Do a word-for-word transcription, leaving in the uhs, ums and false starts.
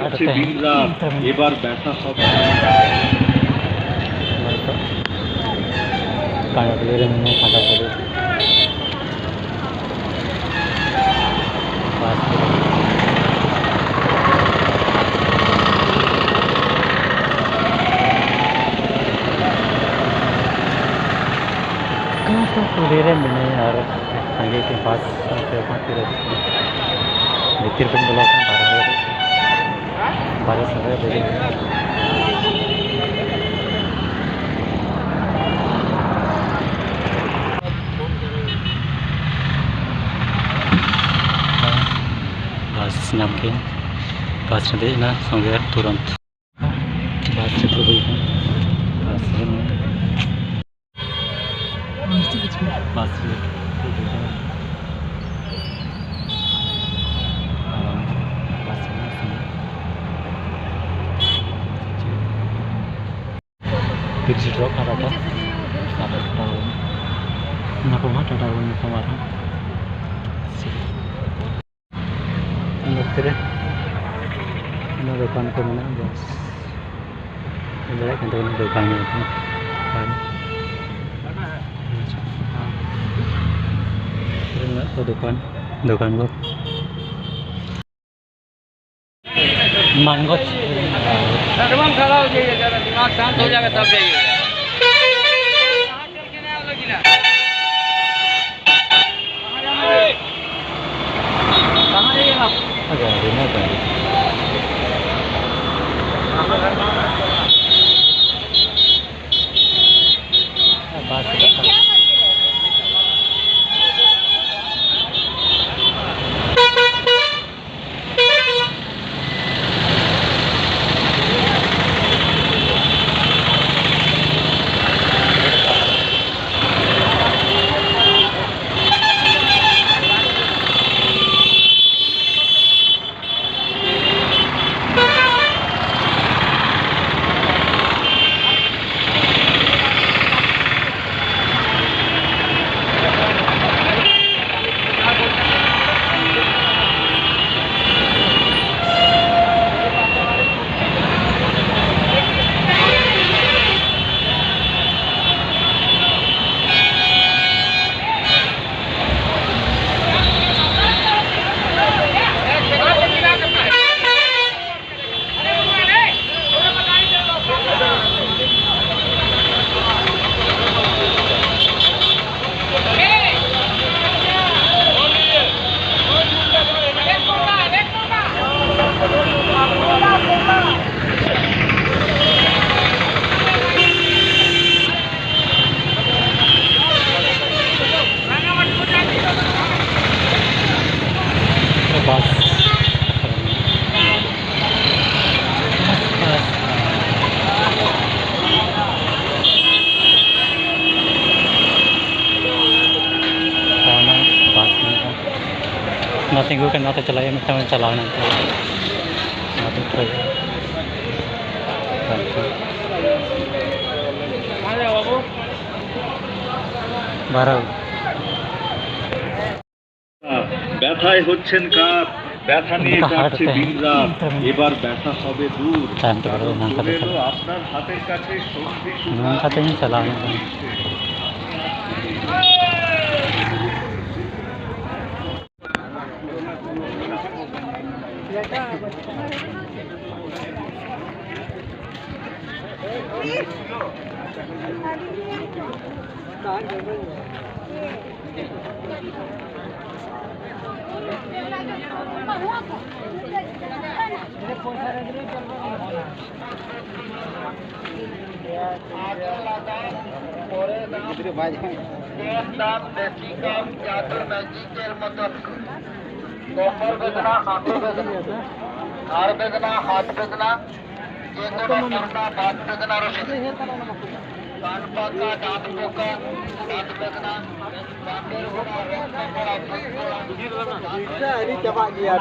ᱟᱨ ᱛᱮᱦᱮᱧ ᱮᱵᱟᱨ ᱵᱮᱥᱟ ᱥᱚᱵ ᱠᱟᱸᱰᱟ ᱠᱩᱞᱦᱤ ᱨᱮ ᱢᱮᱱᱟᱭᱟ, ᱠᱟᱸᱰᱟ ᱠᱩᱞᱦᱤ᱾ ᱵᱟᱥ ᱨᱮ᱾ ᱠᱟᱸᱰᱟ ᱠᱩᱞᱦᱤ ᱨᱮ ᱢᱮᱱᱟᱭᱟ ᱟᱨ ᱥᱟᱸᱜᱮ ᱜᱮ ᱵᱟᱥ ᱥᱟᱶᱛᱮ ᱯᱟᱸᱪ ᱠᱤᱞᱳ ᱵᱷᱤᱛᱤᱨ ᱵᱚᱱ ᱵᱚᱞᱚ ᱟᱠᱟᱱᱟ, ᱵᱟᱨᱦᱮ ᱨᱮ᱾ ᱵᱟᱨᱦᱮ ᱥᱮᱫ ᱨᱮ ᱫᱮᱡᱚᱜ ᱦᱩᱭᱩᱜᱼᱟ᱾ ᱵᱟᱥ ᱧᱟᱢ ᱠᱮᱫᱟᱹᱧ, ᱵᱟᱥ ᱨᱮ ᱫᱮᱡ ᱮᱱᱟ ᱥᱚᱸᱜᱮ ᱛᱩᱨᱟᱹᱱᱛ᱾ ᱵᱟᱥ ᱨᱮ ᱫᱩᱲᱩᱵ ᱦᱩᱭ ᱠᱟᱱᱟ᱾ ᱵᱟᱥ ᱨᱮ ᱵᱟᱥ ᱨᱮ᱾ ᱟᱨ ᱵᱟᱥ ᱨᱮ ᱥᱮᱱ᱾ ᱛᱤᱨᱤᱥ ᱥᱮᱴᱮᱨᱚᱜ ᱠᱟᱱᱟ ᱴᱟᱴᱟ᱾ ᱴᱟᱴᱟ ᱴᱟᱣᱩᱱ᱾ ᱧᱟᱯᱟᱢᱟ ᱴᱟᱴᱟ ᱵᱚᱱ ᱧᱟᱯᱟᱢᱟ ᱟᱨᱦᱚᱸ᱾ ᱱᱚᱛᱮ ᱨᱮ ᱚᱱᱟ ᱫᱚᱠᱟᱱ ᱠᱚ ᱢᱮᱱᱟᱜᱼᱟ, ᱵᱟᱥ᱾ ᱧᱮᱞ ᱫᱟᱲᱮᱭᱟᱜ ᱠᱟᱱ ᱛᱟᱵᱚᱱᱟ ᱫᱚᱠᱟᱱ ᱢᱮᱱᱟᱜᱼᱟ᱾ ᱟᱨ ᱱᱚᱛᱮ ᱨᱮ ᱢᱮᱱᱟᱜ ᱠᱚᱣᱟ ᱫᱚᱠᱟᱱ, ᱫᱚᱠᱟᱱ ᱠᱚ᱾ मैंगो। एकदम खड़ा हो जाइए, जरा दिमाग शांत हो जाएगा तब जाइए। कहाँ जाइएगा आप? अच्छा, अभी नहीं जाएंगे। बात ᱵᱟᱥ᱾ ᱚᱱᱟ ᱵᱟᱥ ᱢᱮᱱᱟᱜᱼᱟ᱾ ᱚᱱᱟ ᱛᱤᱸᱜᱩ ᱠᱟᱱᱟ, ᱚᱱᱟᱛᱮ ᱪᱟᱞᱟᱜ ᱦᱩᱭᱩᱜᱼᱟ, ᱢᱤᱫᱴᱟᱝ ᱪᱟᱞᱟᱣ ᱮᱱᱟ᱾ ᱚᱱᱟᱛᱮ ᱩᱴᱷᱟᱹᱣ ᱦᱩᱭᱩᱜᱼᱟ᱾ ᱵᱟᱨᱚ। ব্যথায় হচ্ছেন কাত, ব্যথা নিয়ে কাটছে দিন রাত। এবার ব্যথা হবে দূর, কারণ চলে এলো আপনার হাতের কাছে সন্ধি সুধা। ᱱᱚᱝᱠᱟ ᱛᱮᱜᱤᱧ ᱪᱟᱞᱟᱣ ᱮᱱᱟ᱾ ᱠᱚᱢᱚᱨ ᱵᱮᱫᱱᱟ, ᱟᱸᱴᱷᱩ ᱵᱮᱫᱱᱟ, ᱜᱷᱟᱲ ᱵᱮᱫᱱᱟ, ᱦᱟᱛ ᱵᱮᱫᱱᱟ, ᱡᱮ ᱠᱳᱱᱳ ᱫᱷᱚᱨᱱᱟ, ᱵᱟᱛ ᱵᱮᱫᱱᱟ ᱨᱮ ᱠᱟᱱ ᱯᱟᱠᱟ, ᱫᱟᱸᱛ ᱯᱚᱠᱟ, ᱫᱟᱸᱛ ᱵᱮᱫᱱᱟ, ᱵᱟᱸᱫᱮᱨ ᱜᱷᱚᱲᱟ, ᱨᱚᱝ ᱜᱷᱚᱲᱟ, ᱵᱷᱩᱛ ᱜᱷᱚᱲᱟ, ᱟᱹᱰᱤ ᱪᱟᱵᱟᱜ ᱜᱮᱭᱟ᱾